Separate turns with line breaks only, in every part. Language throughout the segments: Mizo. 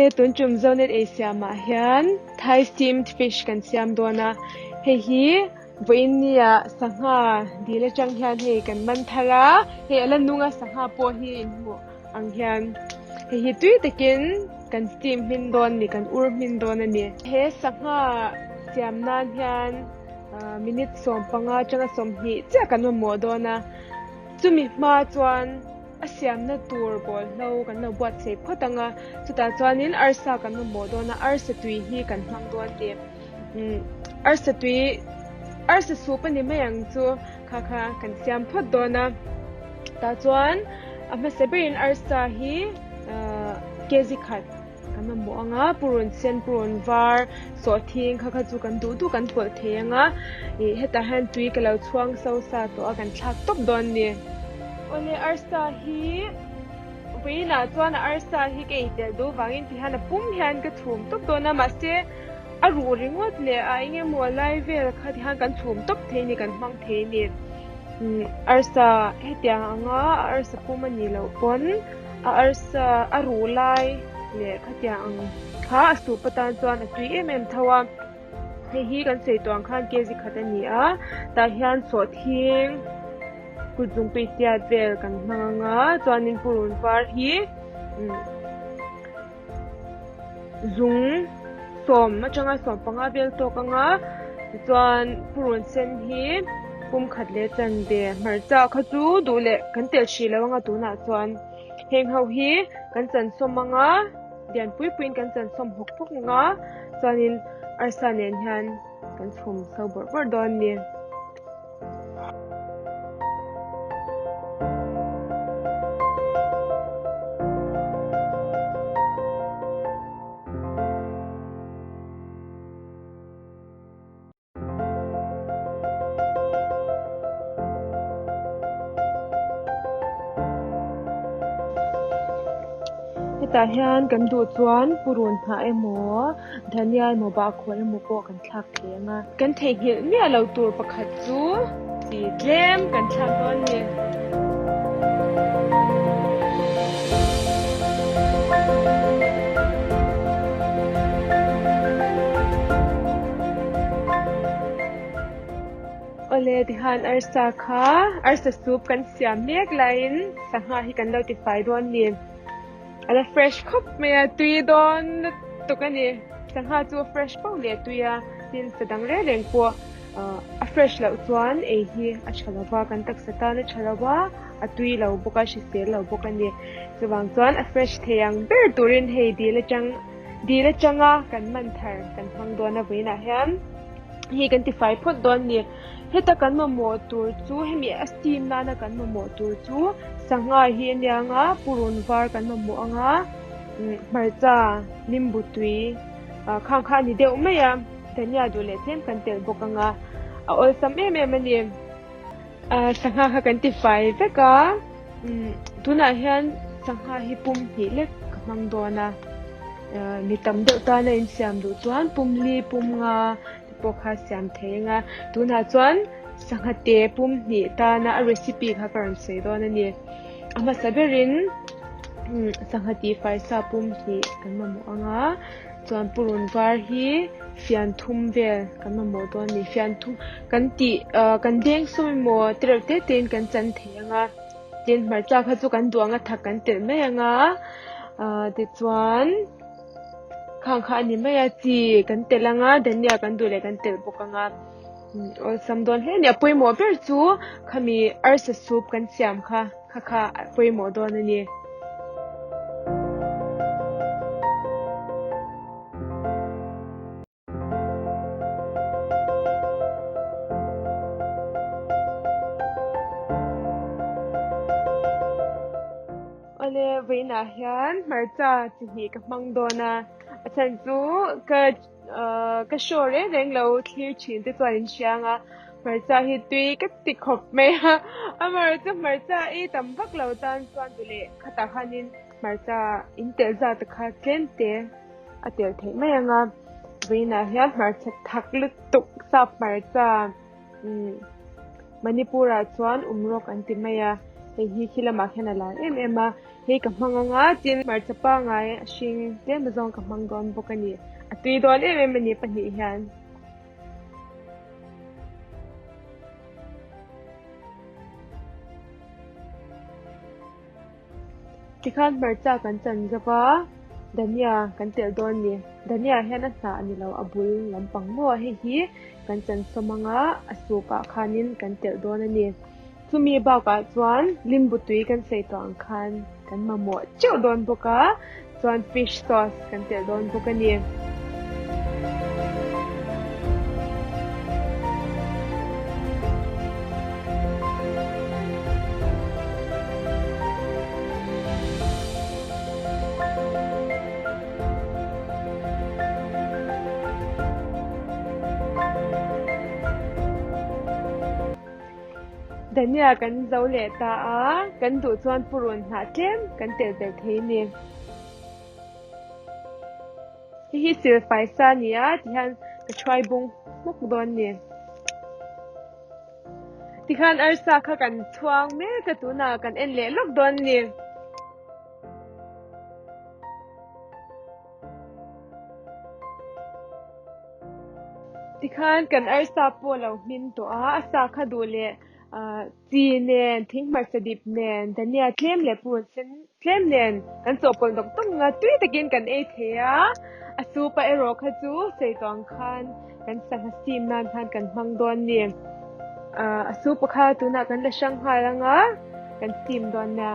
Awle tun tum Zonet ei siamah hian Thai steamed fish kan siam dawn a, hei hi vawiin nia sangha dil atang hian hei kan man thar a, hei a la nung a sangha pawh hi in hmuh ang hian hei hi tui takin kan steam hmin dawn a ni, kan ur hmin dawn a ni. He sangha siam nan hian minute 15 atanga 20 chiah kan mamawh dawn a, chumi hma chuan. A siamna tur bawlhlo kan lo buatsaih phawt ang a, chutah chuanin arsa kan mamawh dawn a, arsa tui hi kan hmang dawn tih umm arsa tui arsa sup a ni mai ang chu kha kha kan siam phawt dawn a, tah chuan a hmasa berin arsa hi ahh kg khat kan mamawh ang a, purun sen purun var sawhthing kha kha chu kan duh duh kan pawlh thei ang a, ih hetah hian tui ka lo chhuang so sa tawh a kan thlak tawp dawn a ni. Awle arsa hi vawiinah chuan a arsa hi ka ei tel duh vangin ti hian a pum hian ka chhum tawp dawn a mahse a ruh ringawt leh a eng emaw lai vel kha ti hian kan chhum tawp thei a ni kan hmang thei a ni. Umm arsa hetiang anga a arsa pum a nih loh pawn. A arsa a ruh lai leh khatiang ang kha a sup atan chuan a tui em em tho a, hei hi kan sawi tawh ang khan kg khat a ni a, tah hian sawhthing kut zungpui tiat vel kan hmang ang a chuanin purun var hi umm zung sawm atanga 15 vel tawk ang a tichuan purun sen hi pum khat leh chanve hmarcha kha chu duh leh kan telh hrih lo anga tunah chuan heng ho hi kan chan sawm ang a lian pui puiin kan chan sawm hawk hawk ang a chuanin arsa nen hian kan chhum so bawrh bawrh dawn a ni. Hetah hian kan duh chuan purun hnah emaw dhania emaw bahkhawh emaw pawh kan thlak thei ang a. Kan theihnghilh miah lo tur pakhat chu chi tlem kan thlak dawn a ni. Awle tihian arsa kha arsa soup kan siam mek laiin sangha hi kan lo tifai dawn a ni. A la fresh khawp mai a, tui dawn lutuk a ni. Sangha chu a fresh pauh leh tui a, tin sa dang reng reng pawh a fresh loh chuan ei hi a tha lo va, kan taksa tan a tha lo va, a tui lo bawk a, hrisel lo bawk a ni. Chuvang chuan a fresh thei ang ber turin hei dil atang dil atanga kan man thar kan hmang dawn a vawiinah hian hei kan tifai phawt dawn a ni. Heta kan mamawh tur chu hemi a steam nana kan mamawh tur chu sangha hi a nia ang a, purun var kan mamawh ang a, hmarcha limbu tui ah khang kha a ni deuh mai a, dhania duh leh tlem kan telh bawk ang a, a awlsam em em a ni. Ah sangha kha kan ti fai vek a, tunah hian sangha hi pum hnih lek ka hmang dawn a, mi tam deuh tana insiam duh chuan pum li pum nga. pawh kha siam thei ang a, tunah chuan sangha te pum hnih tana a recipe kha ka rawn sawi dawn a ni. A hmasa berin sangha tih faisa pum hnih kan mamawh ang a, chuan purun var hi fian thum vel kan mamawh dawn a ni. Fian thum kan tih ah kan deng sawm emaw te reuh te te in kan chan thei ang a, tin hmarcha kha chu kan duh ang a thak kan telh mai ang a, ah tichuan. Khang kha a ni mai a, chi kan telh ang a, dhania kan duh leh kan telh bawk ang a, awlsam dawn hle a ni. A pawimawh ber chu khami arsa soup kan siam kha kha kha a pawimawh dawn a ni. Awle vawiinah hian hmarcha chi hnih ka hmang dawn a, a chhan chu ka ka show reng reng lo thlir thin te chuan in hria ang a, hmarcha hi tui ka ti khawp mai a, amaherawhchu hmarcha ei tam vak lo tan chuan duh leh khatah khanin hmarcha in telh zat kha tlem te a telh theih mai ang a, vawiinah hian hmarcha thak lutuk sap hmarcha. Umm Manipur ah chuan um rawk an ti mai a, hei hi khi lamah khian a lar em em a. Hei ka hmang anga tin hmarcha pangai a hring tlem azawng ka hmang dawn bawk a ni. A tui dawn em em a ni pahnih hian. Tikhan hmarcha kan chan zauh a, dhania kan telh dawn a ni. Dhania hian a hnah a ni lo, a bul lampang maw hei hi kan chan sawm anga a soup ah khanin kan telh dawn a ni. Chumi bakah chuan limbu tui kan sawi tawh ang khan kan mamawh teuh dawn bawk a, chuan fish sauce kan telh dawn bawk a ni. Dhania kan zo leh ta a, kan duh chuan purun hnah tlem kan telh belh thei a ni. Hei hi silfai sa a ni a tihian ka thuai bung hmuk dawn a ni. Tikhan arsa kha kan chhuang mek a tunah kan en leh lawk dawn a ni. Tikhan kan arsa pawh a lo hmin tawh a, a sa kha duh leh chi nen, thing hmarcha dip nen, dhania tlem leh purun sen tlem nen kan chawhpawlh dawk dawk ang a, tui takin kan ei thei a, a soup a erawh kha chu sawi tawh ang khan kan sangha steam nan khan kan hmang dawn a ni. A soup kha tunah kan la hrang nghal ang a, kan steam dawn nia.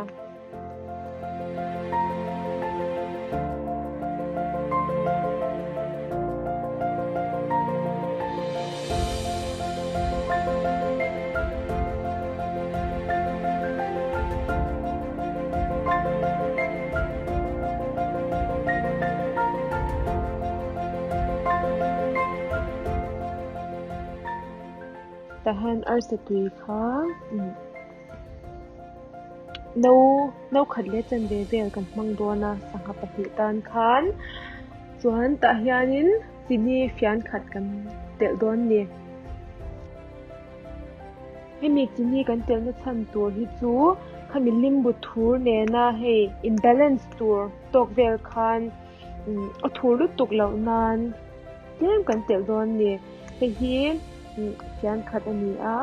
Tahan arsa tui kha No no khat leh chanve vel kan hmang dawn a sangha pahnih tan khan chuan tah hianin chini fian khat kan telh dawn a ni. Hemi chini kan telhna chhan tur hi chu khami limbu thur nena hei in balance tur tawk vel khan a thur lutuk loh nan tlem kan telh dawn a ni. Hei hi fian khat a ni a.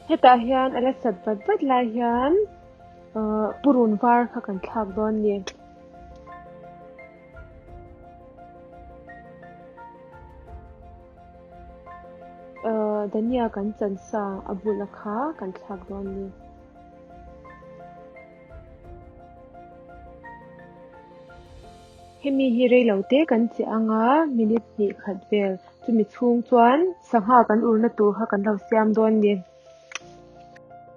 Hetah hian a la sat vat vat lai hian ahh purun var kha kan thlak dawn a ni. Ahh dhania kan chan sa a bula kha kan thlak dawn a ni. Hemi hi rei lo te kan che ang a minute hnih khat vel chumi chhung chuan sangha kan urna tur kha kan lo siam dawn a ni.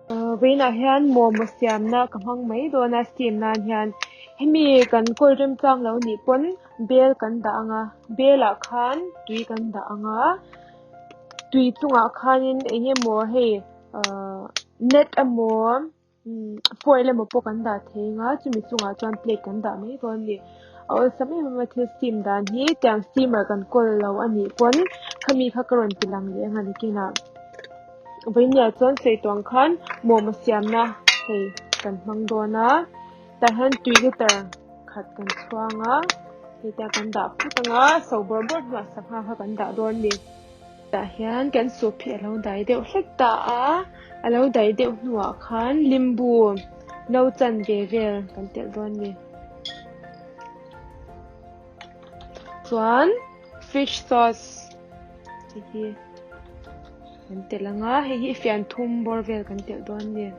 Vawiinah hian momo siamna ka hmang mai dawn a steam nan hian hemi kan kawl remchang lo nih pawn bel kan dah ang a bel ah khan tui kan dah ang a tui chungah khanin eng emaw hei ahh net emaw foil emaw pawh kan dah thei ang a chumi chungah chuan plate kan dah mai dawn a ni a awlsam em em a thil steam dan hi tiang steamer kan kawl lo a nih pawn khami kha ka rawn ti lang leh ang a nakinah. Vawinia chuan sawi tawh ang khan momo siamna hei kan hmang dawn a tah hian tui liter khat kan chhuang a hei te kan dah phut ang a so bawrh bawrh hnuah sangha kha kan dah dawn a ni. Tah hian kan soup hi a lo dai deuh hlek ta a a lo dai deuh hnuah khan limbu no chanve vel kan telh dawn a ni. Chuan fish sauce hei hi kan telh ang a hei hi fian thum bawr vel kan telh dawn a ni.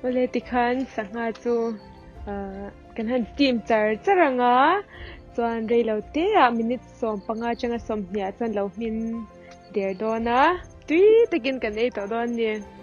Awle tikhan sangha chu ahh kan han steam char char ang a, chuan reilo te ah minute 15 atanga 20 ah chuan lo hmin der dawn a, tui takin kan ei tawh dawn a ni.